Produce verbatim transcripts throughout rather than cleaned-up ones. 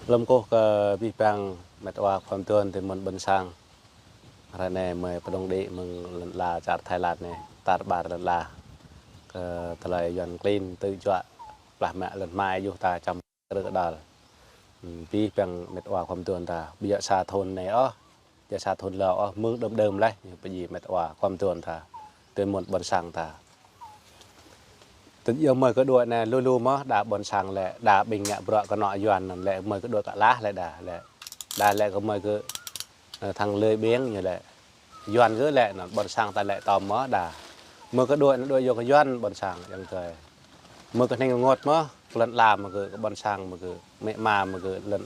Lơ̆m kơkuh kơ abih bang met wa khua mơduôn tơmŭn ƀôn sang. Hrơi anai mơi pơdŏng đĭ mơ̆ng lŏn ala čar Thái Lan anai, tar ƀar lŏn ala. Kơ tơlơi Yuan klin tŭ juă plah mă lŏn hmua ih juh ta čăm krư̆ kơdăl. Hm, abih bang met wa khua mơduôn ta, ƀu djơ̆ sa thŭn anai ôh, djơ̆ sa thŭn hlâo ôh, mơ̆ng đưm đưm laih, pơjing met wa khua mơduôn ta, tơmŭn ƀôn sang ta. Tơdah yơh mơi kơ đuaĭ anai lu lu mơ̆n, đa ƀôn sang lĕ, đa ƀing ngă bruă kơnŏ Yuan anŭn lĕ, mơi kơ đuaĭ kơ lah lĕ đa lĕ. Đa lĕ kơ mơi kơ, ơ, thăng lơi ƀing ñu lĕ. Yuan kơ lĕ anŭn, ƀôn sang ta lĕ tơm mơ̆n đa. Mơi kơ đuaĭ anŭn đuaĭ yua kơ Yuan ƀôn sang yang tơi. Mơi kơ hning rơngot mơ̆n, lŏn ala mơi kơ, kơ ƀôn sang mơi kơ, mĕ ama mơi kơ, lŏn,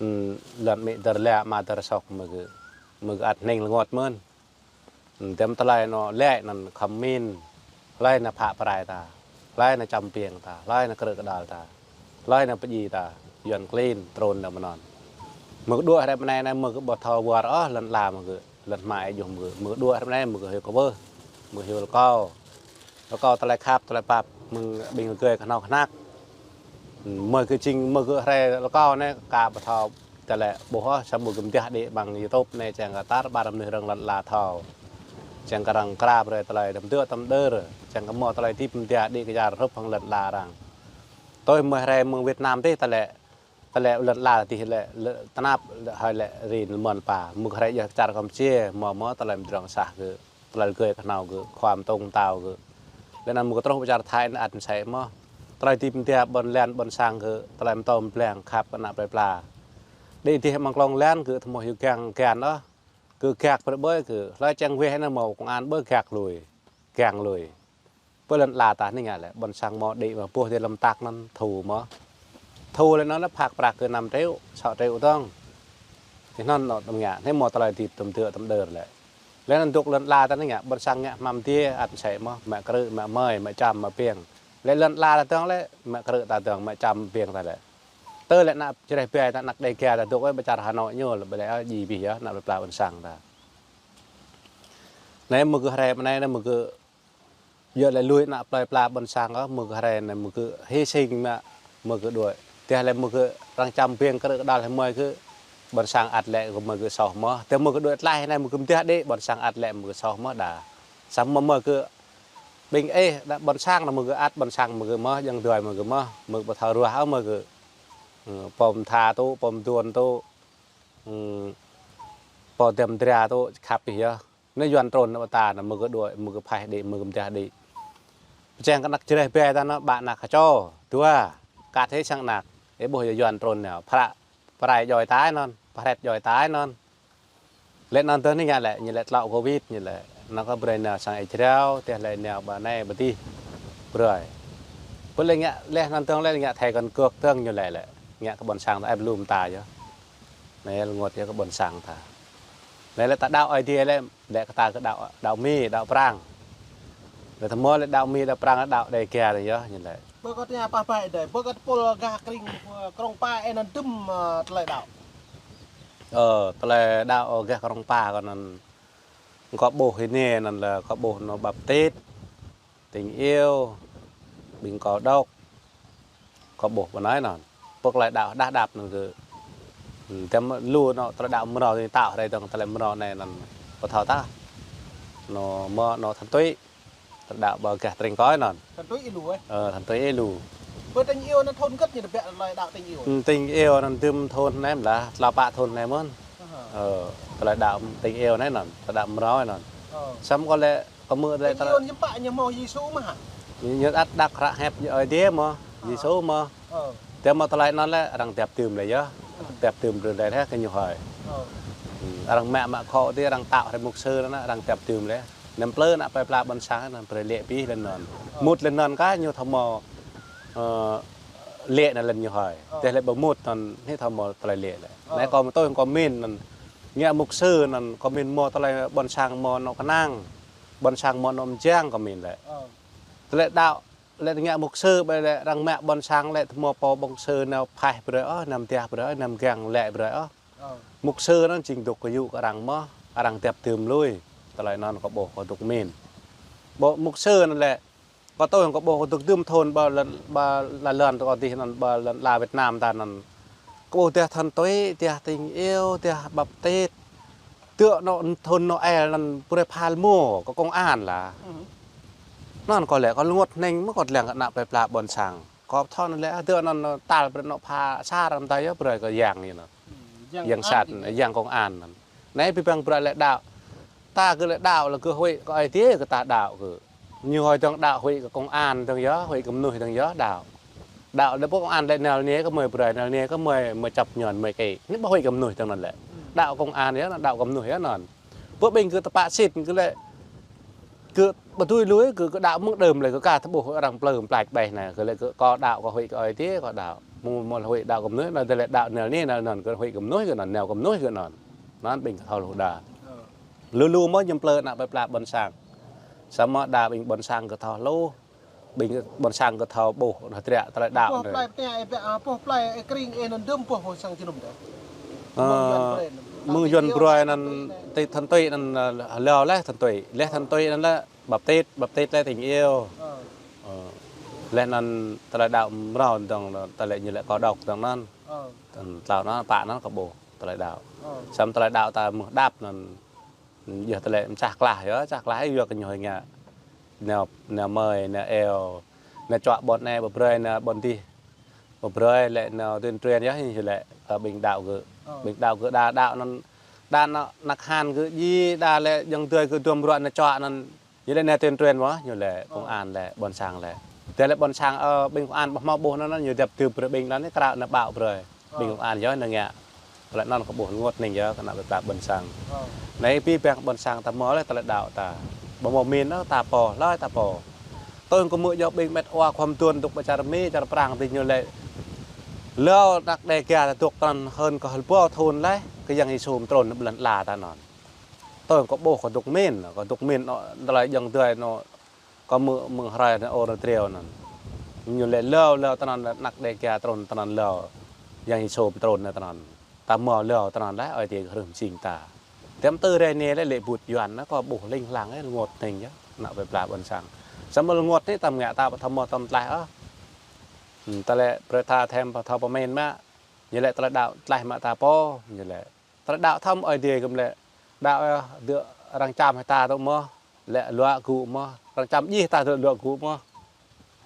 hm, lŏn mĕ dơr lĕ, ama dơr sŏk mơi kơ. Mơi kơ ăt hning rơngot mơ̆n. Hm, tơm tơlơi anŭn lĕ anŭn khŏm min. Hlơi anŭn phă pơrai ta. Hlơi anŭn čăm ƀing ta. Hlơi anŭn krư̆ kơdăl ta. Hlơi anŭn pơjing ta. Yuan klin trŭn anŭn mơnơ̆ng. Mơi kơ đuaĭ hrơi anai anai mơi kơ ƀu thâo wơr ôh lŏn ala mơi kơ. Lŏn hmua ih juh mơi kơ. Mơi kơ đuaĭ hrơi anai mơi kơ hyu kơ wơh. Mơi kơ hyu rơkâo. Rơkâo tơlơi khăp, tơlơi pap. Mơ̆ng ƀing rơgơi kơhnâo kơhnăk. Hm, mơi kơ jing, mơi kơ hrơi rơkâo anai kơ ƀu thâo tơlơi ƀuh ôh, samơ̆ gơ̆m djah đĭ ƀăng YouTube anai čang kơ tar ƀar mơnuih rŏng lŏn ala thâo. Čang kơ arăng krăp brơi tơlơi tơm dơ̆ tơm đơr, čang kơ mơ̆ tơlơi tip mơ̆ djah đĭ kơ čar hrup hăng lŏn ala arăng. Tui mơi hrơi mơ̆ng Việt Nam tih tơlơi, tơlơi lŏn ala tih lĕ, lĕ tơnap, lĕ hơi lĕ rin mơ̆n pa, mơ̆ng hrơi djah čar Kampuchia, mơ̆ mơ̆ tơlơi mơdrŏng sah kơ. Tơlơi rơgơi kơhnâo kơ, khua mơtông mơtao kơ. Lĕ anŭn mơ̆ kơ truh pơ čar Thái anŭn ăt mơsĕ mơ̆n. Tơlơi tip mơ̆ djah ƀôn lan ƀôn sang kơ, tơlơi mơtô mơblang khăp kơ ană plơi pla. Đĭ dih mơ̆ng klŏng lan kơ tơhmô hyu gang gan ôh. Kơ gak brơi ƀơi kơ, hlơi čang weh anŭn mơ̆ công an ƀơi gak lui. Gang lui. Pơ lŏn ala ta anai ngă lĕ, ƀôn sang mơ̆ đĭ mơ̆ ƀuh dih lŏm tak anŭn thu mơ̆n. Thu lĕ anŭn lĕ phak prăk kơ năm triệu, sáu triệu dơ̆ng. Tih anŭn anŭn tơm ngă, anai mơ̆ tơlơi tip tơm dơ̆ tơm đơr lĕ. Lĕ anŭn dŏ lŏn ala ta anai ngă, ƀôn sang ngă hmăm dih, ăt mơsĕ mơ̆n, mă krư̆, mă mơi, mă čăm, mă ƀing. Lĕ lŏn ala ta dơ̆ng lĕ, mă krư̆ ta dơ̆ng, mă čăm ƀing ta lĕ. Tơ lĕ ană čơreh ƀai ta, ană Đêga ta dŏ ƀơi čar Hà Nội ñu lĕ, ƀơi lĕ, ơ, jing abih yơh, ană plơi pla ƀôn sang ta. Anai mơ̆ kơ hrơi anai, anai mơ̆ kơ yua lĕ lui ană plơi pla ƀôn sang ôh, mơ̆ kơ hrơi anai mơ̆ kơ hy sinh mă, mơ̆ kơ đuaĭ. Tih lĕ mơ̆ kơ arăng čăm ƀing krư̆ kơdăl hĭ mơi kơ ƀôn sang ăt lĕ kơ mơ̆ kơ soh mơ̆n. Tih mơ̆ kơ đuaĭ tlaih anai mơ̆ kơ mơ̆ djah đĭ ƀôn sang ăt lĕ mơ̆ kơ soh mơ̆n đa. Samơ̆ mơ̆ kơ ƀing ih đa ƀôn sang anŭn mơ̆ kơ ăt ƀôn sang mơ̆ kơ mơ̆n, jing dui mơ̆ kơ mơ̆n, mơ̆ kơ ƀu thâo ruah ôh mơ̆ kơ. Ơ, pô mơtha tŭ, pô mơduôn tŭ, ơ, pô dăm dra tŭ, khăp abih yơh. Anai Yuan trŭn anŭn ƀơi ta anŭn mơ̆ kơ đuaĭ, mơ̆ kơ phaih đĭ, mơ̆ kơ mơ̆ djah đĭ. Pơčang kơ ană čơreh ƀai ta anŭn ƀă ană kơčô, dua, kat hĭ sang ană. Ih ƀuh yơh Yuan trŭn anŭn, prăk, pơrai djoi tai anŭn, pơhrĕt djoi tai anŭn. Lĕ anŭn tơ anai ngă lĕ, ñu lĕ tlŏ Covid ñu lĕ. Anŭn kơ brơi nao sang Israel, tih lĕ nao ƀơi anai ƀơi dih. Brơi. Pơ lĕ ngă lĕ anŭn tơ lĕ ngă thẻ căn cước tơ ñu lĕ lĕ. Ngă kơ ƀôn sang ta ĕp lum ta yơh. Anai rơngot yơh kơ ƀôn sang ta. Lĕ lĕ ta đaŏ Ơi Adai lĕ, lĕ kơ ta kơ đaŏ, đaŏ Mi, đaŏ Prang. Lĕ tơhmô lĕ đaŏ Mi, đaŏ Prang, đaŏ Đêga yơh, ñu lĕ. Ƀơi kơ tơña pah pah Ơi Adai, ƀơi kơ tơpul gah kring, ơ, Krông Pa anŭn dŭm, ơ, tơlơi đaŏ. Ơ, tơlơi đaŏ, ơ, gah Krông Pa kơ anŭn. Kâo ƀuh hĭ anai anŭn lĕ, kâo ƀuh anŭn baptit. Tình yêu, ƀing kâo dŏ, kâo ƀuh ƀơi anai anŭn. Pơ̆k tơlơi đaŏ đah đap anŭn kơ. Hm, tơm lu anŭn tơlơi đaŏ mrâo anai tao hrơi dơ̆ng tơlơi mrâo anai anŭn. Pơthâo ta. Anŭn mơ̆ anŭn Thanh Túy. Tơlơi đaŏ ƀơi gah tring kâo anŭn. Thanh Túy ih lu, ơ? Ơ, Thanh Túy ih lu. Ƀơi tình yêu anŭn thun kơ̆t ñu tơbiă tơlơi đaŏ tình yêu. Hm, tình yêu anŭn dŭm thun anai mơ̆n lah, tlâo pă thun anai mơ̆n. Aha. Ơ, tơlơi đaŏ tình yêu anai anŭn, tơlơi đaŏ mrâo anŭn. Ơ. Samơ̆ kâo lĕ Kâo mơ̆ tơlơi, tơlơi iôn ñu pă ñu hmâo Yêsu mơ̆ hă? Ñu ăt đăk hră hiăp Ơi Adai mơ̆n, Yêsu mơ̆n. Ơ. Tơdah mơ̆ tơlơi anŭn lĕ arăng djăp tơm lĕ yơh. Ơ. Djăp tơm brơi lĕ hă kơ ñu hơi. Ơ. Hm, arăng mă mă khŏ tih arăng tao hrơi mục sư anŭn arăng djăp tơm lĕ. Anăm plư ană plơi pla ƀôn sang anŭn brơi lĕ abih lĕ anŭn. Ơ. Mŭt lĕ anŭn kah ñu thâo mơ̆, ơ, lĕ anŭn lĕ ñu hơi. Ơ. Tơdah lĕ ƀu mŭt anŭn hĭ thâo mơ̆ tơlơi lĕ lĕ. Ơ. Anai kâo mơ̆ tui kâo min anŭn. Ngă mục sư anŭn kâo min mơ̆ tơlơi ƀôn sang mơ̆ anŏ kơnang. Ƀôn sang mơ̆ anŏ mơjang kâo min lĕ. Ơ. Tơlơi đaŏ lĕ ngă mục sư ƀơi lĕ arăng mă ƀôn sang lĕ tơhmô pô mục sư nao phaih brơi ôh, nao mơdjah brơi ôh, nao mơgang lĕ brơi ôh. Ơ. Mục sư anŭn jing dŏ kơ yŭ kơ arăng mơ̆n, arăng djăp tơm lui. Tơlơi anŭn kâo ƀuh kâo dŏ min. Ƀơi mục sư anŭn lĕ, kâo tui kâo ƀuh kâo dŏ dŭm thun ƀơi lŏn, ƀơi lŏn, lŏn tơ kâo dih anŭn ƀơi lŏn ala Việt Nam ta anŭn. Kơ ƀuh dah Thăn Tuệ, dah Tình Yêu, dah Baptist. Tơ̆ anŏ thun Noel anŭn brơi phal mơ̆ kơ công an lah. Anŭn kơ lĕ kơ lơngot hneng mơ̆ kơ lăng kơ ană plơi pla ƀôn sang. Kơ thun lĕ tơ̆ anŭn tal brơi anŏ pha sa răm ta yơh brơi kơ yang anŭn. Yang sat, yang công an anŭn. Anai ƀing ƀing brơi lĕ đaŏ. Ta kơ lĕ đaŏ lĕ kơ huĭ kơ Ơi Adai kơ ta đaŏ kơ. Ñu hơi dơ̆ng đaŏ huĭ kơ công an dơ̆ng yơh, huĭ kơ mơnuih dơ̆ng yơh đaŏ. Đaŏ lĕ pô công an lĕ nao lĕ anai kơ mơi brơi, nao lĕ anai kơ mơi, mơi čăp ñon mơi kĕ. Anai ƀu huĭ kơ mơnuih dơ̆ng anŭn lĕ. Đaŏ công an yơh, đaŏ kơ mơnuih yơh anŭn. Pô ƀing kơ tơpă sĭt kơ lĕ kơ ƀu tui lui kơ, kơ đaŏ mơ̆ng đưm lĕ kơ ka tơƀuh arăng plư plač ƀĕ anai kơ lĕ kơ kơ đaŏ kơ huĭ kơ Ơi Adai kơ đaŏ. Mơ̆ng mơ̆ng huĭ đaŏ kơ mơnuih anŭn lĕ đaŏ nao lĕ anai anŭn kơ huĭ kơ mơnuih kơ anŭn nao kơ mơnuih kơ anŭn. Anŭn ƀing kơ thâo lu đa. Lu lu mơ̆ ñu plư ană plơi pla ƀôn sang. Samơ̆ đa ƀing ƀôn sang kơ thâo lu, ƀing ƀôn sang kơ thâo ƀuh, anŭn triă tơlơi đaŏ anai. Pô plơi pơtĕ, ơ, pô plơi, ơ, kring, ơ, anŭn đưm pô, pô sang jơnum đa. Ơ, mơ̆ng Yuan brơi anŭn, tơ Thăn Tuệ anŭn, ơ, leo leh Thăn Tuệ, leh Thăn Tuệ anŭn lĕ Baptist, Baptist lĕ Tình Yêu. Ơ, leh anŭn tơlơi đaŏ mrâo dơ̆ng, tơlơi ñu lĕ kơ đaŏ dơ̆ng anŭn. Tơl-, tơlơi anŭn pă anŭn kơ ƀuh tơlơi đaŏ. Samơ̆ tơlơi đaŏ ta mơ̆ đăp anŭn yơh tơlơi mơčah klah yơh, čah klah yơh kơ ñu hơi ngă. Nao, nao mơi, nao eo, nao čuă ƀôn anai ƀu brơi, nao ƀôn dih ƀu brơi lĕ nao tuyên truyền yơh ñu lĕ, ơ, ƀing đaŏ gơ̆. Ƀing đaŏ gơ̆ đa đaŏ anŭn, đa anŏ, anŏ khan gơ̆ djai, đa lĕ jơ̆ng dơi gơ̆ duăm ruă nao čuă anŭn. Ñu lĕ nao tuyên truyền mơ̆, ñu lĕ công an lĕ, ƀôn sang lĕ. Tơlơi ƀôn sang, ơ, ƀing công an ƀu hmâo ƀuh anŭn, anŭn ñu dăp tưp brơi ƀing anŭn, anai krao anŭn ƀaŏ brơi. Ƀing công an yơh anŭn ngă. Tơlơi anŭn kơ ƀuh lơngot hneng yơh kơ ană plơi pla ƀôn sang. Anai ƀing ƀing ƀôn sang ta mơ̆ lĕ tơlơi đaŏ ta. Ƀu mơ̆ min ôh ta pô, hlơi ta pô. Tơl kơ mơ̆ yơh ƀing met wa khŏm tuan dŏ ƀơi čar Mi, čar Prang tơ ñu lĕ. Lâo anăk Dêga ta dŏ krăn hơn kơ hơbâo thun leh, kơ Yang Yêsu trŭn ƀơi lŏn ala ta anŭn. Tơl kơ ƀuh kơ dŏ min, kơ dŏ min anŏ, tơlơi jơ̆ng dơi anŏ, kơ mơ̆, mơ̆ng hrơi anŏ ôr triu anŭn. Ñu lĕ lâo, lâo tơ anŭn anăk Dêga trŭn tơ anŭn lâo. Yang Yêsu trŭn tơ anŭn. Ta mơ̆ lâo tơ anŭn leh, Ơi Adai kơ hrih mơsing ta. Tơm tơ rai anai lĕ lĕ ƀut Yuan anŭn kơ ƀuh ling lang lĕ lơngot hneng yơh, ană plơi pla ƀôn sang. Samơ̆ lơngot anai ta mơ̆ ngă ta ƀu thâo mơ̆ tơm tlaih ôh. Ơ. Tơlơi brơi ta thêm ƀu thâo pơmĭn mă. Ñu lĕ tơlơi đaŏ tlaih mă ta pô, ñu lĕ. Tơlơi đaŏ thâo Ơi Adai kơ mơ̆ lĕ. Đaŏ yơh, dŏ arăng čăm hĭ ta dŏ mơ̆. Lĕ luă gŭ mơ̆. Arăng čăm djai ta dŏ luă gŭ mơ̆.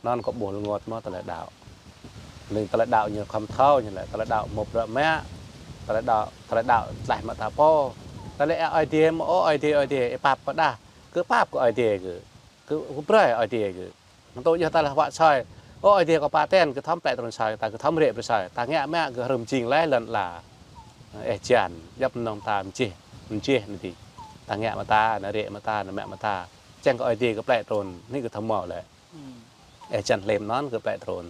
Anŭn kơ ƀuh lơngot mơ̆ tơlơi đaŏ. Lĕ tơlơi đaŏ ñu khŏm thâo, ñu lĕ tơlơi đaŏ mơ̆ bruă mă. Tơlơi đaŏ, tơlơi đaŏ tlaih mă ta pô. Tơlơi Ơi Adai mơ̆, ơ Ơi Adai, Ơi Adai, ih pap pơđah. Kơ pap kơ Ơi Adai kơ. Kơ, kơ brơi Ơi Adai kơ. Mơ̆ng tơl yơh ta lĕ wă soi. Ơ Ơi Adai kơ pơtĕn kơ thâo plĕ trŭn soi, ta kơ thâo rĕ brơi soi. Ta ngă mă kơ hrih mơsing leh lŏn ala. Ơ, ih jan, djŏp mơnơ̆ng ta mơčeh, mơčeh anŭn tih. Ta ngă mă ta, anăm rĕ mă ta, anăm mă mă ta. Čang kơ Ơi Adai kơ plĕ trŭn, anai kơ thâo mơ̆ lĕ. Ih jan hlem anŭn kơ plĕ trŭn.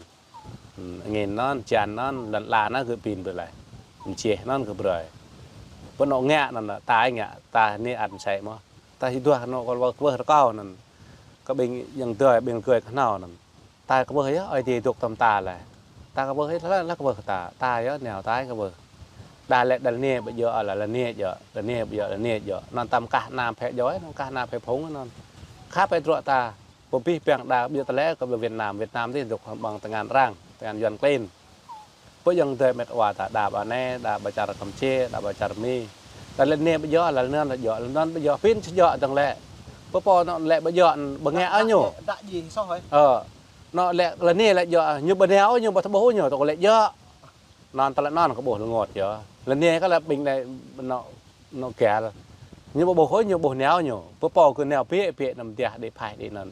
Angin anŭn, jan anŭn, lŏn ala anŭn kơ pin brơi leh. Mơčeh anŭn kơ brơi. Pơ anŏ ngă anŭn, ta ngă, ta anai ăt mơsĕ mơ̆. Ta hĭ duah anŏ kơ wơh, wơh rơkâo anŭn. Kơ ƀing jơ̆ng dơi, ƀing rơgơi kơhnâo anŭn. Ta kwưh yơh, Ơi Adai dŏ tơm ta leh. Ta kwưh yơh, leh, leh kwưh ta. Ta yơh, nao ta kwưh. Đa lĕ đa lơ anai ƀu djơ̆, lơ, lơ anai djơ̆, lơ anai ƀu djơ̆, lơ anai djơ̆. Anŭn tơm kah anăm phe djơ̆, anŭn kah anăm phe phung anŭn. Khăp pơ truă ta, pơbih ƀing đa ƀu djơ̆ tơlơi kơ Việt Nam, Việt Nam tih dŏ hăng ƀing tơngan arăng, tơngan Yuan klin. Pơ jơ̆ng dơi met wa ta đa ƀơi anai, đa ƀơi čar Kampuchia, đa ƀơi čar Mi. Đa lơ anai ƀu djơ̆, lơ anŭn ƀu djơ̆, lơ anŭn ƀu djơ̆, pin či djơ̆ dơ̆ng lĕ. Pơ pô anŏ lĕ ƀu djơ̆, ƀu ngă ôh ñu. Ơ. Anŏ lĕ, lơ anai lĕ djơ̆, ñu ƀu nao ôh ñu, ƀu thâo ƀuh ñu, tơl lĕ djơ̆. Anŭn tơlơi anŭn kơ ƀuh lơngot yơh. Lơ anai kơ lĕ ƀing anai anŏ, anŏ gel. Ñu ƀu ƀuh ôh ñu, ƀu nao ôh ñu. Pơ pô kơ nao biă, biă anăm mơdah đĭ phaih đĭ anŭn.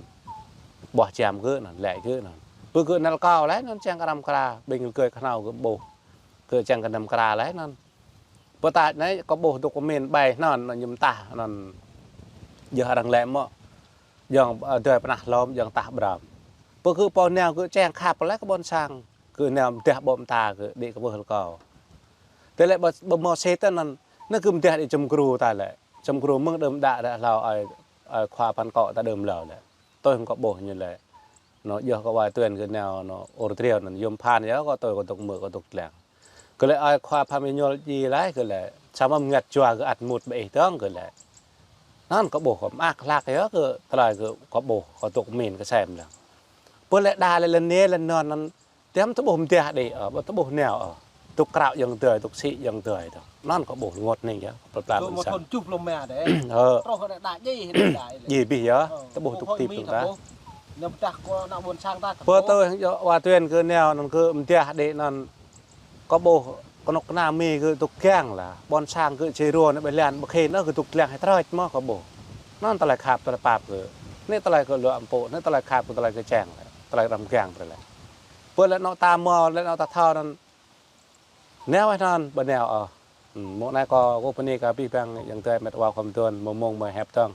Ƀuh čăm gơ̆ anŭn, lĕ gơ̆ anŭn. Pơ gơ̆ nao kâo leh anŭn čang kơ răm kra, ƀing rơgơi kơhnâo gơ̆ ƀuh. Gơ̆ čang kơ răm kra leh anŭn. Pơ ta anai kơ ƀuh dŏ kơ min ƀai anŭn, anŭn ñu mơtah anŭn. Yơh arăng lĕ mơ̆. Jơ̆ng, ơ, dơi pơnah hlom, jơ̆ng tah ƀrăm. Pơ gơ̆ pô nao gơ̆ čang khăp leh kơ ƀôn sang. Gơ̆ nao mơdah ƀô̆ mơta gơ̆ đĭ kơ wơh rơkâo. Tơlơi ƀu, ƀu mơ̆ sĭt tơ anŭn, anŭn gơ̆ mơdah đĭ čơmkru ta lĕ. Čơmkru mơ̆ng đưm đă đă hlâo ơi, ơi khua Phan Kŏ ta đưm lâo lĕ. Tui hăng kơ ƀuh ñu lĕ. Anŏ yơh kơ wai tuen gơ̆ nao anŏ ôr triu anŭn yôm phan yơh kơ tui kơ dŏ mơ̆ kơ dŏ lăng. Gơ̆ lĕ ơi khua Phan Minh Nhul djai leh gơ̆ lĕ. Samơ̆ mơngăt jua gơ̆ ăt mŭt ƀơi ih dơ̆ng gơ̆ lĕ. Anŭn kơ ƀuh kơ mơak hlak yơh kơ tơlơi kơ, kơ ƀuh kơ dŏ min kơ sem lăng. Pơ lĕ đa lĕ lơ anai lơ anŭn anŭn. Tơm tơƀuh mơdah đĭ, ơ, ƀu tơƀuh nao, ơ. Dŏ krao ayŏng adơi, dŏ sĭ ayŏng adơi dŏ. Anŭn kâo ƀuh rơngot anai yơh, plơi pla ƀôn sang. Dŏ mơthun tŭ lŏm mơ̆ đeh. Ơ. Truh đeh đah djai đeh đah. Djai abih yơh, tơ ƀuh dŏ tip tơdah. Nao pơdah kơ ană ƀôn sang ta. Pơ tơ yơh wa tuyên kơ nao anŭn kơ mơdah đeh anŭn. Kâo ƀuh kơnuk kơna Mi kơ dŏ kiăng lah. Ƀôn sang kơ čê rô anai ƀơi lŏn ƀơi khĭn anŭn kơ dŏ kiăng hĭ trơč mơ̆ kâo ƀuh. Anŭn tơlơi khăp tơlơi pap kơ. Anai tơlơi kơ lŏm pô, anai tơlơi khăp kơ tơlơi kơ čang lah. Tơlơi răm kiăng brơi lah. Pơ lĕ anŏ ta mơ̆, lĕ anŏ ta thâo anŭn. Nao weh anŭn, ƀu nao ôh. Ơ. Mơ̆ng anai kâo, kâo bơni kơ abih bang ayŏng adơi met wa khŏm dŏ, mơ̆ng mơ̆ng mơ̆ hep tŏng.